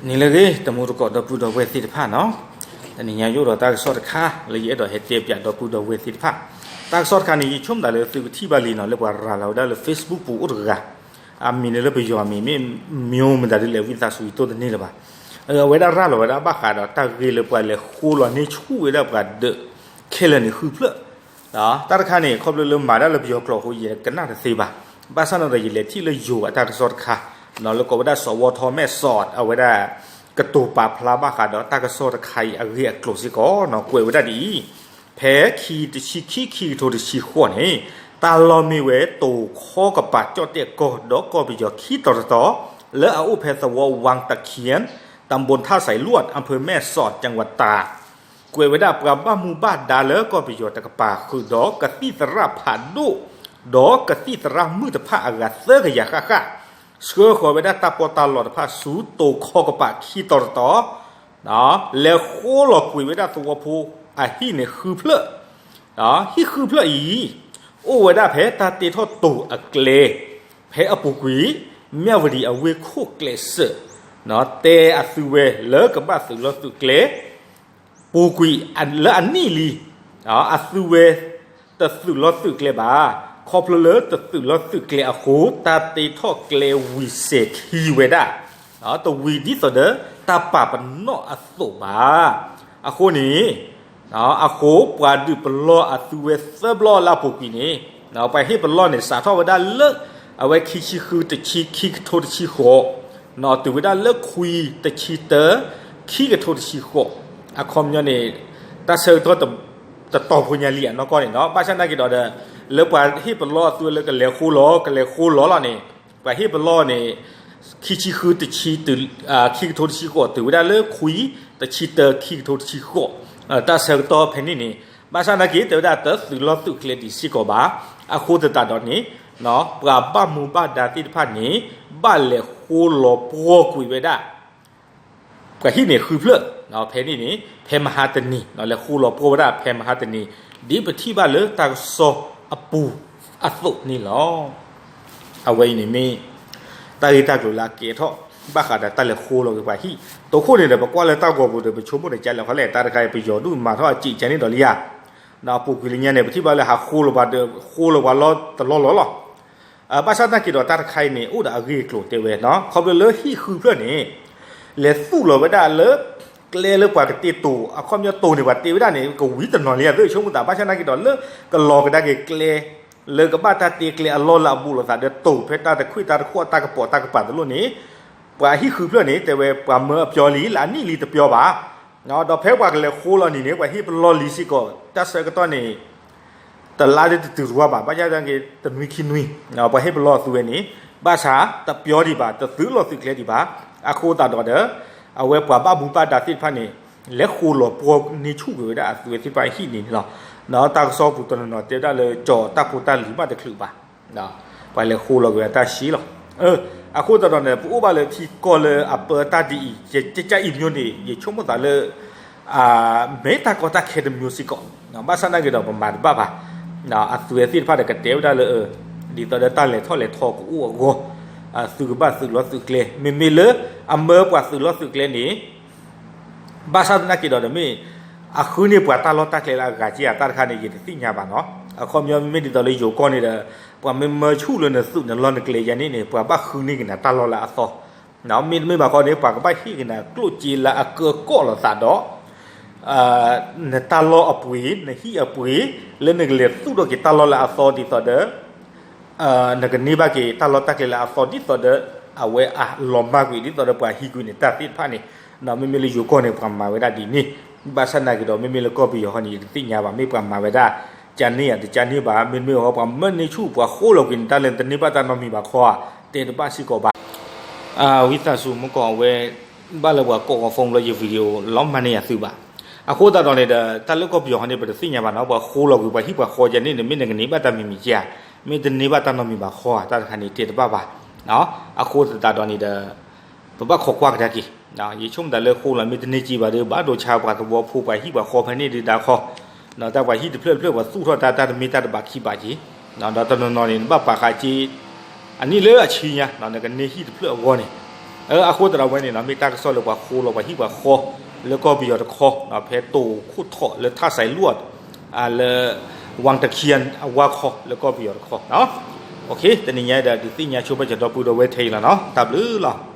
နံၤလၢအဂ့ၤ တမူတကိးဒီပုၢ်ဒီဝဲၢ်သ့ၣ်တဖၣ်နီၤ, တနံၤညါယအိၣ်ဒီးတၢ်ကစီၣ်တခါ လၢယအဲၣ်ဒိးဟဲတဲပၠးဒီပုၢ်ဒီဝဲၢ်သ့ၣ်တဖၣ်, တၢ်ကစီၣ်တခါန့ၣ် ယဆိကမိၣ်သးလၢသုကထံၣ်ဘၣ်လံနီၤ လၢပှၤရၤလီၤဝဲဒၣ်လၢ Facebook ပူၤအိၣ်တဂၤ, အမံၤန့ၣ်လၢပယီၤအမံၤ မ့ၢ်မံၤမတၤဒ်လဲၣ် ဝံသးစူၤယတိၢ်တန့ၢ်လၢၤဘၣ်, အဝဲဒၣ်ရၤလီၤဝဲဒၣ်ဘၣ်ဃးဒီး တၢ်ဂ့ၢ်လၢပှၤလဲၤဃိလီၤန့ၢ်ဆူၣ်ဝဲဒၣ်ပှၤဒၢးခဲလၢာ်န့ၣ်ဃုဖျၢၣ် တၢ်တခါန့ၣ် ခီဖျိလၢမၤတၢ်လၢပယီၤကျိာ်အဃိ ယကနၣ်တသ့ဘၣ်. ဘၣ်ဆၣ်န့ၣ်ဒီး ယလဲၤထံၣ်လၢယိၤအတၢ်ကစီၣ်တခါ, လၢကိးဝဲဒၣ် စဝီထီ မဲၢ်စီး အဝဲဒၣ် ကတိၤပာ်ဖျါဘၣ်ဃးဒီးတၢ်ကစီၣ်တခါအံၤအဂ့ၢ်အကျိၤစ့ၢ်ကီးနီၤ, ကွဲးဝဲဒၣ်ဒ်အံၤ, ဖဲခံတဆံခံ ခံကထိတဆံဃိးန့ၣ် တၢ်လီၢ်မ့ၢ်ဝဲတိၤခီကပၤကၠီၣ်တဲၣ်ကီၢ်ဒီးကီၢ်ပယီၤခံတီၤတတီၤ လၢအအိၣ်ဖဲသဝီ ဝၣ်တခံ တၢ်ဘိၣ်ထၣ်စဲးလွတ် အၣ်ဖၢၣ်မဲၢ်စီး ကၠၣ်ဝတၢ် ကွဲးဝဲဒၣ်ပှၤဘၣ်မူဘၣ်ဒါလၢကီၢ်ပယီၤတကပၤဃုာ်ဒီးကသံၣ်သရၣ်ဖးဒိၣ် ဒီးကသံၣ်သရၣ်မုၣ်တဖၣ်အဂၤသၢကယၤဃၣ်ဃၣ်, ဆှၢဃီၤဝဲဒၣ်တၢ်ပီးတၢ်လီတဖၣ်ဆူတိၤခီကပၤခံတီၤတတီၤ, လဲၤဃိလီၤကွံာ်ဝဲဒၣ်သဝီဖိအဟံၣ်န့ၣ်ဃုဖျၢၣ် ဟံၣ်ဃုဖျၢၣ်အံၤ အိၣ်ဝဲဒၣ်ဖဲတၢ်တ့ထီၣ်တိၤအကျဲ ဖဲအပူၤကွံာ် မၠၣ်ဝတံၤအဝ့ၢ်ခိၣ်ကျဲးစၢး တဲအသုဝဲလၢကဘၣ်သုးလီၢ်သုးကျဲ ပူၤကွံာ်လၢအနံၣ်လံ အသုဝဲတသုးလီၢ်သုးကျဲဘၣ်. ခီဖျိလၢတသုးလီၢ်သုးကျဲအဃိ တၢ်တ့ထီၣ်ကျဲဝံၤစဲၤခံဝဲဒၣ် တဝံၤဒ်သိးဒီးတၢ်ပာ်ပနီၣ်အသိးဘၣ်. အဃိန့ၣ် အဃိပှၤဒုးပလီၢ်အသုဝဲသၢဘျီလၢအပူၤကွံာ်န့ၣ် ပှၤဟ့ၣ်ပလီၢ်န့ၣ် စးထီၣ်ဝဲဒၣ်လၢ အဝဲခံဆံဃု တဆံ ခံကထိတဆံဃိး တုၤဝဲဒၣ်လၢခွံ တဆံတၢ ခံကထိတဆံဃိး အခီပညီန့ၣ် တၢ်ဆၢကတီၢ် တတီၤဖိညါလံအနီၢ်ကီၢ်န့ၣ်နီၤ. ဘၣ်ဆၣ်သနာ်က့ဒီးဒီး လၢပှၤဟ့ၣ်ပလီၢ်အသုဝဲလၢကလဲၤဃိလီၤ ကလဲၤဃိလီၤလီၤန့ၣ် ပှၤဟ့ၣ်ပလီၢ်န့ၣ် ခံဆံဃု တဆံ ခံကထိတဆံဃိး တုၤဝဲဒၣ်လၢခွံ တဆံတၢ ခံကထိတဆံဃိး တၢ်ဆၢကတီၢ်ဖဲန့ၣ်န့ၣ် ဘၣ်ဆၣ်သနာ်က့ တဲဝဲဒၣ်တသုးလီၢ်သုးကျဲဒံးစ့ၢ်ကီးဘၣ်. အဃိသတးဒီးန့ၣ် ပှၤဘၣ်မူဘၣ်ဒါသ့ၣ်တဖၣ်န့ၣ် ဘၣ်လဲၤဃိလီၤပှီၢ်ကွံာ်ဝဲဒၣ် ပှၤဟံၣ်န့ၣ်ဃုဖျၢၣ် ဖဲန့ၣ်န့ၣ် ဖဲမဟါတနံၤ လဲၤဃိလီၤပှီၢ်ဝဲဒၣ်ဖဲမဟါတနံၤ ဒ်ပထံၣ်ဘၣ်လၢတၢ်ကစီၣ်အပူၤအသိးန့ၣ်လီၤ. အဝဲအံၤန့ၣ်မ့ၢ် တၢ်ဂ့ၢ်တၢ်ကျိၤလၢအကဲထီၣ် ဘၣ်ဃးဒီးတၢ်လဲၤဃိလီၤက့ၤပှၤဟံၣ် တိခိၣ်န့ၣ်ဒီး ပကွၢ်လၢတၢ်ဂီၤပူၤဒီး ပဆိကမိၣ်ဒီးကလဲၣ်ဃီလဲၣ် တၢ်တခါအံၤ ပယီၤဒုးမၤထီၣ်အစံးကန့ၣ်ဒီးလံဧါ. အပူၤကွံာ်လၢညါန့ၣ် ပထံၣ်ဘၣ်လၢဟးဃိလီၤပှၤဒီး ဃိလီၤပှၤလီၢ်တလီၢ်လီၢ်လီၤ. ဘၣ်ဆၣ်သနာ်က့ဒီးတၢ်တခါအံၤန့ၣ် အိၣ်ဒီးအဂ့ၢ်အကျိၤတဲဝဲ ခီဖျိလၢဟံၣ်ဃုဖျၢၣ်န့ၣ် လဲၤသူၣ်လီၤဝဲဒၣ်လၢ ကျဲလၢပှၤကတ့တိၤ အခီပညီတိၤန့ၣ် ပှၤတ့ဝဲဒၣ်န့ၣ် ကဝံၤတနီၤလံဧါ သုဆိကမိၣ်သး ဘၣ်ဆၣ်သနာ်က့ဒီးလၢ ကလီၤကဒါက့ၤကျဲ လၢကဘၣ်တၢ်တ့ကျဲအလီၢ်လၢအဘူးလိာ်သးဒီးတိၤဖဲတၢ်တခွံၣ်တၢ်တဃီၣ်တၢ်ကပိာ်တၢ်ကပၤတလိၣ်န့ၣ် ပှၤဟံၣ်ဃုဖျၢၣ်န့ၣ် တဲဝဲပှၤမၢအပျီလံ လၢအနံၣ်လံတပျီဘၣ် ဒီးဖဲပှၤကလဲၤဃိလီၤန့ၣ်န့ၣ် ပှၤဟ့ၣ်ပလီၢ်လံစ့ၢ်ကီး တၢ်ဆၢကတီၢ်န့ၣ် တလါဒ်တတုၤတဝါဘၣ် ဘၣ်ဆၣ်သနာ်က့ တနွံခံနွံ ပှၤဟ့ၣ်ပလီၢ်အသုဝဲန့ၣ် ဘၣ်ဆၣ်တပျီဒံးဘၣ် တသုးလီၢ်သုးကျဲဒံးဘၣ် အဃိသတးဒီးဒီး အဝဲပှၤဘၣ်မူဘၣ်ဒါသ့ၣ်တဖၣ်န့ၣ် လဲၤဃိလီၤပှီၢ်န့ၢ်ဆူၣ်ကွံာ်ဝဲဒၣ်အသုဝဲသ့ၣ်တဖၣ်ဟံၣ်န့ၣ်လီၤ. တၢ်ကစီၣ်ပူၤတနီၤနီၤတဲဝဲဒၣ်လၢ ကၠီၤတၢ်ဖိတၢ်လံၤမးတချုးဘၣ် ပှၤလဲၤဃိလီၤကွံာ်အတၢ်ဆံးလီၤ. အဃိသတးဒီးန့ၣ် ပအိၣ်ဘၣ်လၢထံကီၢ်လၢအပၢတၢ်ဒ်အံၤ ကကအံၤမျိုးန့ၣ် ယဆိကမိၣ်သးလၢ မ့ၢ်တၢ်ကီတၢ်ခဲတမျိုးစ့ၢ်ကီး ဘၣ်ဆၣ်သနာ်က့ဒီးပမၤတဘၣ်ဘၣ် အသုဝဲသ့ၣ်တဖၣ်ဒီးကတဲဝဲဒၣ်လၢ ဒ်သိးဒီးတၢ်လဲၤထီၣ်လဲၤထီကအိၣ်အဂီၢ် သုကဘၣ်သုးလီၢ်သုးကျဲ မ့မ့ၢ်လၢအမၢပှၤသုးလီၢ်သုးကျဲန့ၣ် ဘၣ်ဆၣ်သနာ်က့ဒီးဒီးမ့ၢ် အဃုန့ၢ်ပှၤတၢ်လီၢ်တၢ်ကျဲလၢအဂၤက့ဧါ တၢ်တခါန့ၣ် ယတသ့ၣ်ညါဘၣ်နီၤ. အခီပညီမ့မ့ၢ်ဒ်သိးလၢယိၤကီၢ်န့ၣ်ဒီး ပှၤမ့ၢ်မၢဆူၣ်လၢနသုးနလီၢ်နကျဲယၤန့ၣ်န့ၣ် ပှၤဘၣ်ဃုန့ၢ်က့ၤနၤတၢ်လီၢ်လၢအသီ မ့တမ့ၢ်ဘၣ်ဃီန့ၣ် ပှၤကဘၣ်ဟ့ၣ်က့ၤနၤကျိၣ်စ့လၢအကၢကီၣ်လိာ်သးဒီး နတၢ်လီၢ်အပှ့ၤ နဟံၣ်အပှ့ၤ လၢနကလဲၤသူၣ်ထီၣ်က့ၤတၢ်လီၢ်လၢအသီဒ်သိးဒီး နကန့ၢ်ဘၣ်က့ၤတၢ်လီၢ်တၢ်ကျဲလၢအသီဒ်သိးဒီး အဝဲအလီၤမၢ်ကွံာ်ဒ်သိးဒီးပှၤဟံးကွံာ်န့ၣ်တၢ်သ့ၣ်တဖၣ်န့ၣ် မ့မ့ၢ်လၢယိၤကီၢ်န့ၣ် ပှၤမၤဝဲဒၣ်ဒ်န့ၣ် ဘၣ်ဆၣ်သနာ်က့ဒီး မ့မ့ၢ်လၢကီၢ်ပယီၤဟီန့ၣ် ယတသ့ၣ်ညါဘၣ် မ့ၢ်ပှၤမၤဝဲဒၣ် ကန့ၢ်ဧါတကန့ၢ်ဘၣ် မ့တမ့ၢ်ဘၣ်ဃီ ပှၤမၢန့ၢ်ဆူၣ် ပှၤဃိလီၤကွံာ်န့ၣ် တၢ်လၢတန့ၢ်ဘၣ်တၢ်နီတမံၤဘၣ်ဃီဧါ တဲတဘၣ်စ့ၢ်ကီးဘၣ် ဝံသးစူၤမ့ၢ်ကီးအဝဲ ဘၣ်လၢပှၤကိးဂီၤ phone လၢယ video လီၤမၢ်န့ၢ်ယၤသုဘၣ်. အဃိသတးဒီးန့ၣ်ဒီး တၢ်လၢကီၢ်ပယီၤဟီန့ၣ် ပတသ့ၣ်ညါဘၣ်နီၤ ပှၤဃိလီၤကွံာ် ပှၤဟံၣ်ပှၤဃီကန့ၣ်န့ၣ် မ့ၢ်နကန့ၢ်ဘၣ်တၢ်မံၤမံၤကဧါ မ့ၢ်တန့ၢ်ဘၣ်တၢ်နီတမံၤဘၣ်ဃီဧါ တၢ်တခါန့ၣ် တဲတဘၣ်ဘၣ်. အဃိသတးဒီးန့ၣ်ဒီး ပဘၣ်ခိးကွၢ်ကဒါက့ၤ ယဆိကမိၣ်သးလၢဃိလီၤ မ့ၢ်တန့ၢ်က့ၤဘၣ်ဒီး ဘၣ်ဒိဆါပှၤသဝီဖိပှၤဟံၣ်ပှၤဃီဖဲန့ၣ်ဒုးဒၣ်ခီ တၢ်ပှၤဟံၣ်တဖျၢၣ်တဖျၢၣ် ပှၤသူၣ်ထီၣ်တၢ် တၢ်တမ့ၢ်တၢ်တဘၣ်ခံဘၣ်က့ၤ ဒီးတနီၤနီၤန့ၣ် နဘၣ်ပာ်ဃာ်က့ၤ အနံၣ်လၢအဆံညါ နကန့ၢ်ဟံၣ်တဖျၢၣ်အဂီၢ်န့ၣ် အဃိသတးဒီးဝဲန့ၣ်နီၤ မ့ၢ်တၢ်ကစီၣ်လၢပှၤဃိလီၤပှၤဟံၣ်ပှၤဃီ လၢကီၢ်ပယီၤတခီ ဖဲတိၤခိၣ်ထီၣ်လၢထၣ်စဲးလွၢ် လၢ ဝၣ်တခံ အဝါခီလၢကီၢ်ပယီၤတခီ. တနံၤညါဒီးဒုးသ့ၣ်ညါဆိပာ်စၢၤဒီပုၢ်ဒီဝဲၢ်ထဲအံၤလီၤနီၤ တၢ်ဘျုးလီၤ.